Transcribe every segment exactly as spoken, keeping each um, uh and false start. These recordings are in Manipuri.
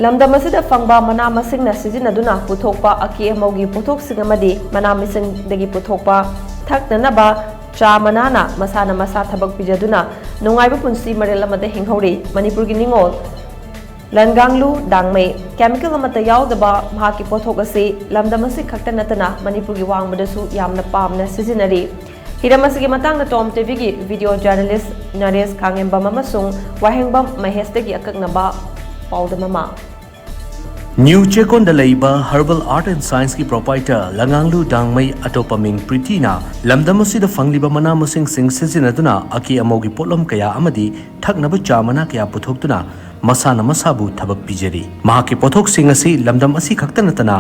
ꯂꯝꯗꯝ ꯑꯁꯤꯗ ꯐꯪꯕ ꯃꯅꯥ ꯃꯁꯤꯡꯅ ꯁꯤꯖꯤꯟꯅꯗꯨꯅ ꯄꯨꯊꯣꯛꯄ ꯑꯀꯦ ꯑꯃꯧꯒꯤ ꯄꯣꯠꯊꯣꯛꯁꯤꯡ ꯑꯃꯗꯤ ꯃꯅꯥ ꯃꯁꯤꯡꯗꯒꯤ ꯄꯨꯊꯣꯛꯄ ꯊꯛꯅꯅꯕ ꯆꯥ ꯃꯅꯥꯅ ꯃꯁꯥꯅ ꯃꯁꯥ ꯊꯕꯛ ꯄꯤꯖꯗꯨꯅ ꯅꯨꯡꯉꯥꯏꯕ ꯄꯨꯟꯁꯤ ꯃꯔꯦꯜ ꯑꯃꯗ ꯍꯤꯡꯍꯧꯔꯤ ꯃꯅꯤꯄꯨꯔꯒꯤ ꯅꯤꯉꯣꯜ ꯂꯟꯒꯥꯡꯂꯨ ꯗꯥꯡꯃꯩ꯫ ꯀꯦꯃꯤꯀꯦꯜ ꯑꯃꯠꯇ ꯌꯥꯎꯗꯕ ꯃꯍꯥꯛꯀꯤ ꯄꯣꯠꯊꯣꯛ ꯑꯁꯤ ꯂꯝꯗꯝ ꯑꯁꯤ ꯈꯛꯇ ꯅꯠꯇꯅ ꯃꯅꯤꯄꯨꯔꯒꯤ ꯋꯥꯡꯃꯗꯁꯨ ꯌꯥꯝꯅ ꯄꯥꯝꯅ ꯁꯤꯖꯤꯟꯅꯔꯤ꯫ ꯍꯤꯔꯝ ꯑꯁꯤꯒꯤ ꯃꯇꯥꯡꯗ ꯇꯣꯝ ꯇꯤꯚꯤꯒꯤ ꯚꯤꯗꯤꯑꯣ ꯖꯔꯅꯦꯂꯤꯁ ꯅꯔꯦꯁ ꯈꯥꯉꯦꯝꯕꯝ ꯑꯃꯁꯨꯡ ꯋꯥꯍꯦꯡꯕꯝ ꯃꯍꯦꯁꯇꯒꯤ ꯑꯀꯛꯅꯕ ꯄꯥꯎꯗꯝ ꯑꯃ꯫ ꯅ꯭ꯌꯨ ꯆꯦꯀꯣꯟꯗ ꯂꯩꯕ Herbal Art and Scienceꯀꯤ proprietor ꯂꯉꯥꯡꯂꯨ ꯗꯥꯡꯃꯩ, ꯑꯇꯣꯞꯄ ꯃꯤꯡ ꯄ꯭ꯔꯤꯇꯤꯅ, ꯂꯝꯗꯝ ꯑꯁꯤꯗ ꯐꯪꯂꯤꯕ ꯃꯅꯥ ꯃꯁꯤꯡꯁꯤꯡ ꯁꯤꯖꯤꯟꯅꯗꯨꯅ ꯑꯀꯦ ꯑꯃꯧꯒꯤ ꯄꯣꯠꯂꯝ ꯀꯌꯥ ꯑꯃꯗꯤ ꯊꯛꯅꯕ ꯆꯥ ꯃꯅꯥ ꯀꯌꯥ ꯄꯨꯊꯣꯛꯇꯨꯅ ꯃꯁꯥꯅ ꯃꯁꯥꯕꯨ ꯊꯕꯛ ꯄꯤꯖꯔꯤ꯫ ꯃꯍꯥꯛꯀꯤ ꯄꯣꯠꯊꯣꯛꯁꯤꯡ ꯑꯁꯤ ꯂꯝꯗꯝ ꯑꯁꯤ ꯈꯛꯇ ꯅꯠꯇꯅ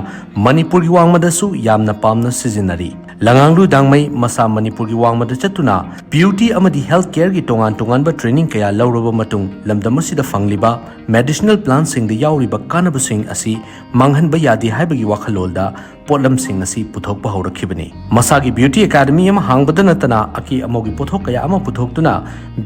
ꯃꯅꯤꯄꯨꯔꯒꯤ ꯋꯥꯡꯃꯗꯁꯨ ꯌꯥꯝꯅ ꯄꯥꯝꯅ ꯁꯤꯖꯤꯟꯅꯔꯤ꯫ ꯂꯉꯥꯡꯂꯨ ꯗꯥꯡꯃꯩ ꯃꯁꯥ ꯃꯅꯤꯄꯨꯔꯒꯤ ꯋꯥꯡꯃꯗ ꯆꯠꯇꯨꯅ beauty ꯑꯃꯗꯤ health careꯒꯤ ꯇꯣꯉꯥꯟ ꯇꯣꯉꯥꯟꯕ training ꯀꯌꯥ ꯂꯧꯔꯕ ꯃꯇꯨꯡ ꯂꯝꯗꯝ ꯑꯁꯤꯗ ꯐꯪꯂꯤꯕ medicinal plantꯁꯤꯡꯗ ꯌꯥꯎꯔꯤꯕ ꯀꯥꯟꯅꯕꯁꯤꯡ ꯑꯁꯤ ꯃꯥꯡꯍꯟꯕ ꯌꯥꯗꯦ ꯍꯥꯏꯕꯒꯤ ꯋꯥꯈꯜꯂꯣꯟꯗ ꯄꯣꯠꯂꯝꯁꯤꯡ ꯑꯁꯤ ꯄꯨꯊꯣꯛꯄ ꯍꯧꯔꯛꯈꯤꯕꯅꯤ꯫ ꯃꯁꯥꯒꯤ beauty academy ꯑꯃ ꯍꯥꯡꯕꯗ ꯅꯠꯇꯅ ꯑꯀꯦ ꯑꯃꯧꯒꯤ ꯄꯣꯠꯊꯣꯛ ꯀꯌꯥ ꯑꯃ ꯄꯨꯊꯣꯛꯇꯨꯅ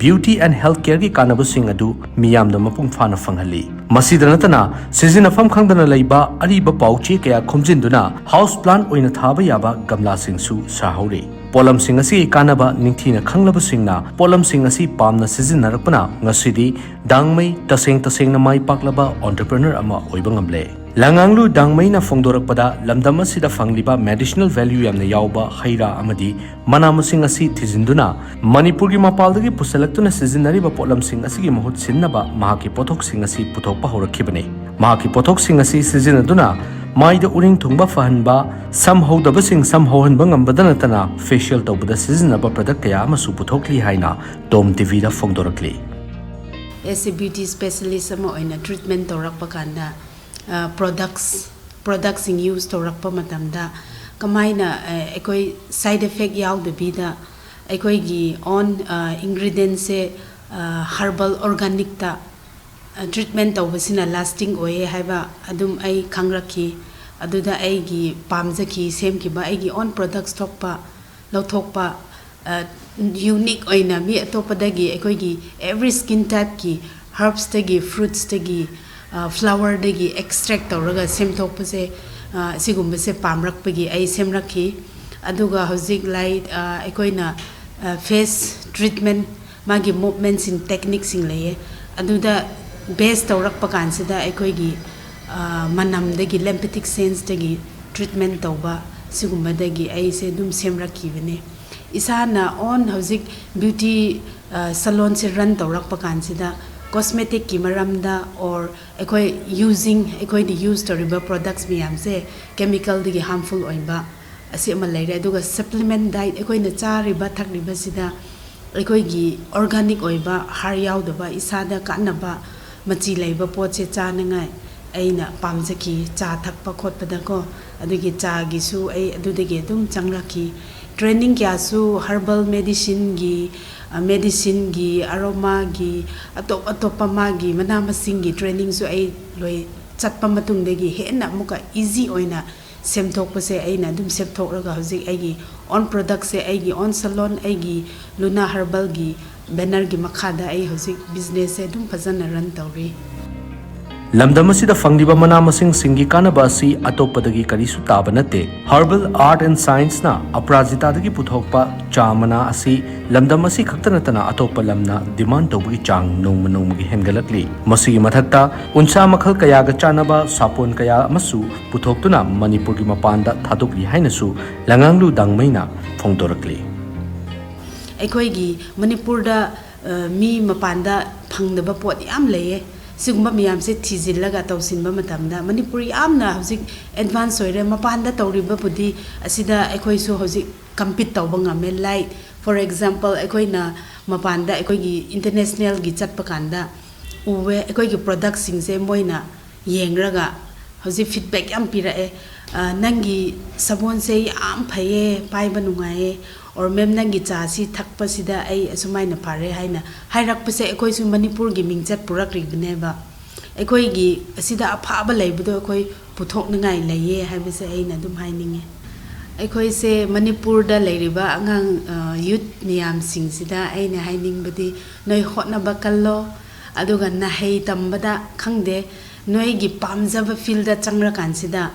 beauty and health careꯒꯤ ꯀꯥꯟꯅꯕꯁꯤꯡ ꯑꯗꯨ ꯃꯤꯌꯥꯝꯗ ꯃꯄꯨꯡ ꯐꯥꯅ ꯐꯪꯍꯜꯂꯤ꯫ ꯃꯁꯤꯗ ꯅꯠꯇꯅ ꯁꯤꯖꯤꯟꯅꯐꯝ ꯈꯪꯗꯅ ꯂꯩꯕ ꯑꯔꯤꯕ ꯄꯥꯎꯆꯦ ꯀꯌꯥ ꯈꯣꯝꯖꯤꯟꯗꯨꯅ house plant ꯑꯣꯏꯅ ꯊꯥꯕ ꯌꯥꯕ ꯒꯝꯂꯥꯁꯤꯡꯁꯨ ꯁꯥꯍꯧꯔꯤ꯫ ꯄꯣꯠꯂꯝꯁꯤꯡ ꯑꯁꯤꯒꯤ ꯀꯥꯟꯅꯕ ꯅꯤꯡꯊꯤꯅ ꯈꯪꯂꯕꯁꯤꯡꯅ ꯄꯣꯠꯂꯝꯁꯤꯡ ꯑꯁꯤ ꯄꯥꯝꯅ ꯁꯤꯖꯤꯟꯅꯔꯛꯄꯅ ꯉꯁꯤꯗꯤ ꯗꯥꯡꯃꯩ ꯇꯁꯦꯡ ꯇꯁꯦꯡꯅ ꯃꯥꯏ ꯄꯥꯛꯂꯕ entrepreneur ꯑꯃ ꯑꯣꯏꯕ ꯉꯝꯂꯦ꯫ ꯂꯉꯥꯡꯂꯨ ꯗꯥꯡꯃꯩꯅ ꯐꯣꯡꯗꯣꯔꯛꯄꯗ ꯂꯝꯗꯝ ꯑꯁꯤꯗ ꯐꯪꯂꯤꯕ medicinal value ꯌꯥꯝꯅ ꯌꯥꯎꯕ ꯍꯩ ꯔꯥ ꯑꯃꯗꯤ ꯃꯅꯥ ꯃꯁꯤꯡ ꯑꯁꯤ ꯊꯤꯖꯤꯟꯗꯨꯅ ꯃꯅꯤꯄꯨꯔꯒꯤ ꯃꯄꯥꯜꯗꯒꯤ ꯄꯨꯁꯤꯜꯂꯛꯇꯨꯅ ꯁꯤꯖꯤꯟꯅꯔꯤꯕ ꯄꯣꯠꯂꯝꯁꯤꯡ ꯑꯁꯤꯒꯤ ꯃꯍꯨꯠ ꯁꯤꯟꯅꯕ ꯃꯍꯥꯛꯀꯤ ꯄꯣꯠꯊꯣꯛꯁꯤꯡ ꯑꯁꯤ ꯄꯨꯊꯣꯛꯄ ꯍꯧꯔꯛꯈꯤꯕꯅꯤ꯫ ꯃꯍꯥꯛꯀꯤ ꯄꯣꯠꯊꯣꯛꯁꯤꯡ ꯑꯁꯤ ꯁꯤꯖꯤꯟꯅꯗꯨꯅ ꯃꯥꯏꯗ ꯎꯔꯤꯡ ꯊꯨꯡꯕ ꯐꯍꯟꯕ, ꯁꯝ ꯍꯧꯗꯕꯁꯤꯡ ꯁꯝ ꯍꯧꯍꯟꯕ ꯉꯝꯕꯗ ꯅꯠꯇꯅ facial ꯇꯧꯕꯗ ꯁꯤꯖꯤꯟꯅꯕ product ꯀꯌꯥ ꯑꯃꯁꯨ ꯄꯨꯊꯣꯛꯂꯤ ꯍꯥꯏꯅ ꯇꯣꯝ ꯇꯤꯚꯤꯗ ꯐꯣꯡꯗꯣꯔꯛꯂꯤ꯫ As a beauty specialist ꯑꯃ ꯑꯣꯏꯅ treatment ꯇꯧꯔꯛꯄ ꯀꯥꯟꯗ, products productꯁꯤꯡ use ꯇꯧꯔꯛꯄ ꯃꯇꯝꯗ ꯀꯃꯥꯏꯅ ꯑꯩꯈꯣꯏ side effect ꯌꯥꯎꯗꯕꯤꯗ ꯑꯩꯈꯣꯏꯒꯤ own ingredientsꯁꯦ herbal organicꯇ treatment ꯇꯧꯕꯁꯤꯅ lasting ꯑꯣꯏꯌꯦ ꯍꯥꯏꯕ ꯑꯗꯨꯝ ꯑꯩ ꯈꯪꯂꯛꯈꯤ꯫ ꯑꯗꯨꯗ ꯑꯩꯒꯤ ꯄꯥꯝꯖꯈꯤ, ꯁꯦꯝꯈꯤꯕ ꯑꯩꯒꯤ own products ꯊꯣꯛꯄ, ꯂꯧꯊꯣꯛꯄ, unique ꯑꯣꯏꯅ ꯃꯤ ꯑꯇꯣꯞꯄꯗꯒꯤ ꯑꯩꯈꯣꯏꯒꯤ every skin typeꯀꯤ herbsꯇꯒꯤ, fruitsꯇꯒꯤ, ꯐ꯭ꯂꯥꯋꯔꯗꯒꯤ ꯑꯦꯛꯁꯇ꯭ꯔꯦꯛ ꯇꯧꯔꯒ ꯁꯦꯝꯗꯣꯛꯄꯁꯦ, ꯑ, ꯑꯁꯤꯒꯨꯝꯕꯁꯦ ꯄꯥꯝꯔꯛꯄꯒꯤ ꯑꯩ ꯁꯦꯝꯔꯛꯈꯤ꯫ ꯑꯗꯨꯒ ꯍꯧꯖꯤꯛ ꯂꯥꯏ ꯑ, ꯑꯩꯈꯣꯏꯅ ꯐꯦꯁ ꯇ꯭ꯔꯤꯠꯃꯦꯟ, ꯃꯥꯒꯤ ꯃꯨꯞꯃꯦꯟꯁꯤꯡ, ꯇꯦꯛꯅꯤꯛꯁꯤꯡ ꯂꯩꯌꯦ꯫ ꯑꯗꯨꯗ ꯕꯦꯁ ꯇꯧꯔꯛꯄ ꯀꯥꯟꯁꯤꯗ ꯑꯩꯈꯣꯏꯒꯤ ꯑ, ꯃꯅꯝꯗꯒꯤ, ꯂꯦꯝꯄꯦꯊꯤꯛ ꯁꯦꯟꯁꯇꯒꯤ ꯇ꯭ꯔꯤꯠꯃꯦꯟ ꯇꯧꯕ, ꯁꯤꯒꯨꯝꯕꯗꯒꯤ ꯑꯩꯁꯦ ꯑꯗꯨꯝ ꯁꯦꯝꯔꯛꯈꯤꯕꯅꯦ꯫ ꯏꯁꯥꯅ ꯑꯣꯟ ꯍꯧꯖꯤꯛ ꯕ꯭ꯌꯨꯇꯤ ꯁꯂꯣꯟꯁꯦ ꯔꯟ ꯇꯧꯔꯛꯄ ꯀꯥꯟꯁꯤꯗ, ꯀꯣꯁꯃꯦꯇꯤꯛꯀꯤ ꯃꯔꯝꯗ, ꯑꯣꯔ ꯑꯩꯈꯣꯏ ꯌꯨꯖꯤꯡ, ꯑꯩꯈꯣꯏꯅ ꯌꯨꯁ ꯇꯧꯔꯤꯕ ꯄ꯭ꯔꯣꯗꯛꯁ ꯃꯌꯥꯝꯁꯦ ꯀꯦꯃꯤꯀꯦꯜꯗꯒꯤ ꯍꯥꯔꯝꯐꯨꯜ ꯑꯣꯏꯕ, ꯑꯁꯤ ꯑꯃ ꯂꯩꯔꯦ꯫ ꯑꯗꯨꯒ ꯁꯄ꯭ꯂꯤꯃꯦꯟ ꯗꯥꯏꯠ, ꯑꯩꯈꯣꯏꯅ ꯆꯥꯔꯤꯕ ꯊꯛꯂꯤꯕꯁꯤꯗ ꯑꯩꯈꯣꯏꯒꯤ ꯑꯣꯔꯒꯥꯅꯤꯛ ꯑꯣꯏꯕ, ꯍꯥꯔ ꯌꯥꯎꯗꯕ, ꯏꯁꯥꯗ ꯀꯥꯟꯅꯕ, ꯃꯆꯤ ꯂꯩꯕ ꯄꯣꯠꯁꯦ ꯆꯥꯅꯉꯥꯏ ꯑꯩꯅ ꯄꯥꯝꯖꯈꯤ, ꯆꯥ ꯊꯛꯄ ꯈꯣꯠꯄꯗꯀꯣ꯫ ꯑꯗꯨꯒꯤ ꯆꯥꯒꯤꯁꯨ ꯑꯩ ꯑꯗꯨꯗꯒꯤ ꯑꯗꯨꯝ ꯆꯪꯂꯛꯈꯤ꯫ ꯇ꯭ꯔꯦꯅꯤꯡ ꯀꯌꯥꯁꯨ ꯍꯔꯕꯜ ꯃꯦꯗꯤꯁꯤꯟꯒꯤ, ꯑ, ꯃꯦꯗꯤꯁꯤꯟꯒꯤ, ꯑꯔꯣꯃꯥꯒꯤ, ꯑꯇꯣꯞ ꯑꯇꯣꯞꯄ ꯃꯥꯒꯤ ꯃꯅꯥ ꯃꯁꯤꯡꯒꯤ ꯇ꯭ꯔꯦꯅꯤꯡꯁꯨ ꯑꯩ ꯂꯣꯏ ꯆꯠꯄ ꯃꯇꯨꯡꯗꯒꯤ ꯍꯦꯟꯅ ꯑꯃꯨꯛꯀ ꯏꯖꯤ ꯑꯣꯏꯅ ꯁꯦꯝꯗꯣꯛꯄꯁꯦ ꯑꯩꯅ ꯑꯗꯨꯝ ꯁꯦꯝꯗꯣꯛꯂꯒ ꯍꯧꯖꯤꯛ ꯑꯩꯒꯤ ꯑꯣꯟ ꯄ꯭ꯔꯗꯛꯁꯦ, ꯑꯩꯒꯤ ꯑꯣꯟ ꯁꯂꯣꯟ, ꯑꯩꯒꯤ ꯂꯨꯅꯥ ꯍꯔꯕꯜꯒꯤ ꯕꯦꯅꯔꯒꯤ ꯃꯈꯥꯗ ꯑꯩ ꯍꯧꯖꯤꯛ ꯕꯤꯖꯤꯅꯦꯁꯁꯦ ꯑꯗꯨꯝ ꯐꯖꯅ ꯔꯟ ꯇꯧꯔꯤ꯫ ꯂꯝꯗꯝ ꯑꯁꯤꯗ ꯐꯪꯂꯤꯕ ꯃꯅꯥ ꯃꯁꯤꯡꯁꯤꯡꯒꯤ ꯀꯥꯟꯅꯕ ꯑꯁꯤ ꯑꯇꯣꯞꯄꯗꯒꯤ ꯀꯔꯤꯁꯨ ꯇꯥꯕ ꯅꯠꯇꯦ꯫ Herbal Art and Scienceꯅ ꯑꯄꯔꯥꯖꯤꯇꯥꯗꯒꯤ ꯄꯨꯊꯣꯛꯄ ꯆꯥ ꯃꯅꯥ ꯑꯁꯤ ꯂꯝꯗꯝ ꯑꯁꯤ ꯈꯛꯇ ꯅꯠꯇꯅ ꯑꯇꯣꯞꯄ ꯂꯝꯅ ꯗꯤꯃꯥꯟ ꯇꯧꯕꯒꯤ ꯆꯥꯡ ꯅꯣꯡꯃ ꯅꯣꯡꯃꯒꯤ ꯍꯦꯟꯒꯠꯂꯛꯂꯤ꯫ ꯃꯁꯤꯒꯤ ꯃꯊꯛꯇ ꯎꯟꯁꯥ ꯃꯈꯜ ꯀꯌꯥꯒ ꯆꯥꯟꯅꯕ ꯁꯥꯄꯣꯟ ꯀꯌꯥ ꯑꯃꯁꯨ ꯄꯨꯊꯣꯛꯇꯨꯅ ꯃꯅꯤꯄꯨꯔꯒꯤ ꯃꯄꯥꯟꯗ ꯊꯥꯗꯣꯛꯂꯤ ꯍꯥꯏꯅꯁꯨ ꯂꯉꯥꯡꯂꯨ ꯗꯥꯡꯃꯩꯅ ꯐꯣꯡꯗꯣꯔꯛꯂꯤ꯫ ꯑꯩꯈꯣꯏꯒꯤ ꯃꯅꯤꯄꯨꯔꯗ, ꯑ, ꯃꯤ ꯃꯄꯥꯟꯗ ꯐꯪꯗꯕ ꯄꯣꯠ ꯌꯥꯝ ꯂꯩꯌꯦ꯫ ꯁꯤꯒꯨꯝꯕ ꯃꯌꯥꯝꯁꯦ ꯊꯤꯖꯤꯜꯂꯒ ꯇꯧꯁꯤꯟꯕ ꯃꯇꯝꯗ ꯃꯅꯤꯄꯨꯔ ꯌꯥꯝꯅ ꯍꯧꯖꯤꯛ ꯑꯦꯗꯚꯥꯟꯁ ꯑꯣꯏꯔꯦ꯫ ꯃꯄꯥꯟꯗ ꯇꯧꯔꯤꯕꯕꯨꯗꯤ ꯑꯁꯤꯗ ꯑꯩꯈꯣꯏꯁꯨ ꯍꯧꯖꯤꯛ ꯀꯝꯄꯤꯠ ꯇꯧꯕ ꯉꯝꯃꯦ꯫ Like, for example, ꯑꯩꯈꯣꯏꯅ ꯃꯄꯥꯟꯗ ꯑꯩꯈꯣꯏꯒꯤ ꯏꯟꯇꯔꯅꯦꯁꯅꯦꯜꯒꯤ ꯆꯠꯄ ꯀꯥꯟꯗ ꯎꯋꯦ, ꯑꯩꯈꯣꯏꯒꯤ ꯄ꯭ꯔꯗꯛꯁꯤꯡꯁꯦ ꯃꯣꯏꯅ ꯌꯦꯡꯔꯒ ꯍꯧꯖꯤꯛ ꯐꯤꯗꯕꯦꯛ ꯌꯥꯝ ꯄꯤꯔꯛꯑꯦ꯫ "ꯑ, ꯅꯪꯒꯤ ꯁꯥꯕꯣꯟꯁꯦ ꯌꯥꯝ ꯐꯩꯌꯦ, ꯄꯥꯏꯕ ꯅꯨꯡꯉꯥꯏꯌꯦ," ꯑꯣꯔ, "ꯃꯦꯝ, ꯅꯪꯒꯤ ꯆꯥꯁꯤ ꯊꯛꯄꯁꯤꯗ ꯑꯩ ꯑꯁꯨꯃꯥꯏꯅ ꯐꯔꯦ" ꯍꯥꯏꯅ ꯍꯥꯏꯔꯛꯄꯁꯦ ꯑꯩꯈꯣꯏꯁꯨ ꯃꯅꯤꯄꯨꯔꯒꯤ ꯃꯤꯡꯆꯠ ꯄꯨꯔꯛꯂꯤꯕꯅꯦꯕ꯫ ꯑꯩꯈꯣꯏꯒꯤ ꯑꯁꯤꯗ ꯑꯐꯕ ꯂꯩꯕꯗꯣ ꯑꯩꯈꯣꯏ ꯄꯨꯊꯣꯛꯅꯤꯡꯉꯥꯏ ꯂꯩꯌꯦ ꯍꯥꯏꯕꯁꯦ ꯑꯩꯅ ꯑꯗꯨꯝ ꯍꯥꯏꯅꯤꯡꯉꯦ꯫ ꯑꯩꯈꯣꯏꯁꯦ ꯃꯅꯤꯄꯨꯔꯗ ꯂꯩꯔꯤꯕ ꯑꯉꯥꯡ, ꯑ, ꯌꯨꯠ ꯃꯌꯥꯝꯁꯤꯡꯁꯤꯗ ꯑꯩꯅ ꯍꯥꯏꯅꯤꯡꯕꯗꯤ, ꯅꯣꯏ ꯍꯣꯠꯅꯕ ꯀꯜꯂꯣ, ꯑꯗꯨꯒ ꯅꯍꯩ ꯇꯝꯕꯗ ꯈꯪꯗꯦ, ꯅꯣꯏꯒꯤ ꯄꯥꯝꯖꯕ ꯐꯤꯜꯗ ꯆꯪꯔꯀꯥꯟꯁꯤꯗ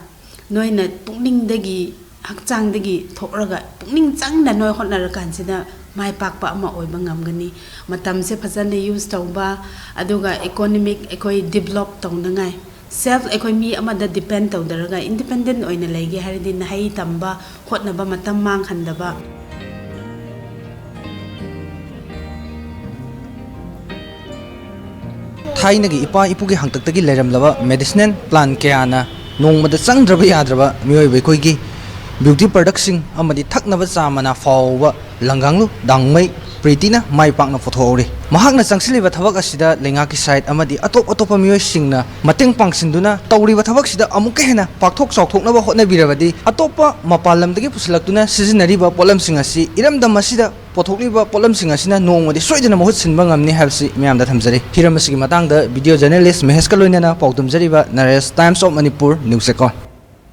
ꯅꯣꯏꯅ ꯄꯨꯛꯅꯤꯡꯗꯒꯤ, ꯍꯛꯆꯥꯡꯗꯒꯤ ꯊꯣꯛꯂꯒ ꯄꯨꯛꯅꯤꯡ ꯆꯪꯅ ꯅꯣꯏ ꯍꯣꯠꯅꯔꯀꯥꯟꯁꯤꯗ ꯃꯥꯏ ꯄꯥꯛꯄ ꯑꯃ ꯑꯣꯏꯕ ꯉꯝꯒꯅꯤ꯫ ꯃꯇꯝꯁꯦ ꯐꯖꯅ ꯌꯨꯁ ꯇꯧꯕ, ꯑꯗꯨꯒ ꯏꯀꯣꯅꯣꯃꯤꯛ ꯑꯩꯈꯣꯏ ꯗꯤꯕ꯭ꯂꯣꯞ ꯇꯧꯅꯉꯥꯏ, ꯁꯦꯜꯐ ꯑꯩꯈꯣꯏ ꯃꯤ ꯑꯃꯗ ꯗꯤꯄꯦꯟ ꯇꯧꯗꯔꯒ ꯏꯟꯗꯤꯄꯦꯟꯗꯦꯟ ꯑꯣꯏꯅ ꯂꯩꯒꯦ ꯍꯥꯏꯔꯗꯤ ꯅꯍꯩ ꯇꯝꯕ, ꯍꯣꯠꯅꯕ ꯃꯇꯝ ꯃꯥꯡꯍꯟꯗꯕ꯫ ꯊꯥꯏꯅꯒꯤ ꯏꯄꯥ ꯏꯄꯨꯒꯤ ꯍꯥꯛꯇꯛꯇꯒꯤ ꯂꯩꯔꯝꯂꯕ ꯃꯦꯗꯤꯁꯤꯅꯦꯜ ꯄ꯭ꯂꯥꯟ ꯀꯌꯥꯅ ꯅꯣꯡꯃꯗ ꯆꯪꯗ꯭ꯔꯕ ꯌꯥꯗ꯭ꯔꯕ ꯃꯤꯑꯣꯏꯕ ꯑꯩꯈꯣꯏꯒꯤ ꯕ꯭ꯌꯨꯇꯤ ꯄ꯭ꯔꯗꯛꯁꯤꯡ ꯑꯃꯗꯤ ꯊꯛꯅꯕ ꯆꯥ ꯃꯅꯥ ꯐꯥꯎꯕ ꯂꯪꯒꯥꯡꯂꯨ ꯗꯥꯡꯃꯩ ꯄ꯭ꯔꯤꯇꯤꯅ ꯃꯥꯏ ꯄꯥꯛꯅ ꯄꯨꯊꯣꯛꯍꯧꯔꯤ꯫ ꯃꯍꯥꯛꯅ ꯆꯪꯁꯤꯜꯂꯤꯕ ꯊꯕꯛ ꯑꯁꯤꯗ ꯂꯩꯉꯥꯛꯀꯤ ꯁꯥꯏꯠ ꯑꯃꯗꯤ ꯑꯇꯣꯞ ꯑꯇꯣꯞꯄ ꯃꯤꯑꯣꯏꯁꯤꯡꯅ ꯃꯇꯦꯡ ꯄꯥꯡꯁꯤꯟꯗꯨꯅ ꯇꯧꯔꯤꯕ ꯊꯕꯛꯁꯤꯗ ꯑꯃꯨꯛꯀ ꯍꯦꯟꯅ ꯄꯥꯛꯊꯣꯛ ꯆꯥꯎꯊꯣꯛꯅꯕ ꯍꯣꯠꯅꯕꯤꯔꯕꯗꯤ ꯑꯇꯣꯞꯄ ꯃꯄꯥꯟ ꯂꯝꯗꯒꯤ ꯄꯨꯁꯤꯜꯂꯛꯇꯨꯅ ꯁꯤꯖꯤꯟꯅꯔꯤꯕ ꯄꯣꯠꯂꯝꯁꯤꯡ ꯑꯁꯤ ꯏꯔꯝꯗꯝ ꯑꯁꯤꯗ ꯄꯨꯊꯣꯛꯂꯤꯕ ꯄꯣꯠꯂꯝꯁꯤꯡ ꯑꯁꯤꯅ ꯅꯣꯡꯃꯗꯤ ꯁꯣꯏꯗꯅ ꯃꯍꯨꯠ ꯁꯤꯟꯕ ꯉꯝꯅꯤ ꯍꯥꯏꯕꯁꯤ ꯃꯤꯌꯥꯝꯗ ꯊꯝꯖꯔꯤ꯫ ꯍꯤꯔꯝ ꯑꯁꯤꯒꯤ ꯃꯇꯥꯡꯗ ꯚꯤꯗꯤꯑꯣ ꯖꯔꯅꯦꯂꯤꯁ ꯃꯍꯦꯁꯀ ꯂꯣꯏꯅꯅ ꯄꯥꯎꯗꯝꯖꯔꯤꯕ ꯅꯔꯦꯁ, Times of Manipur News Record꯫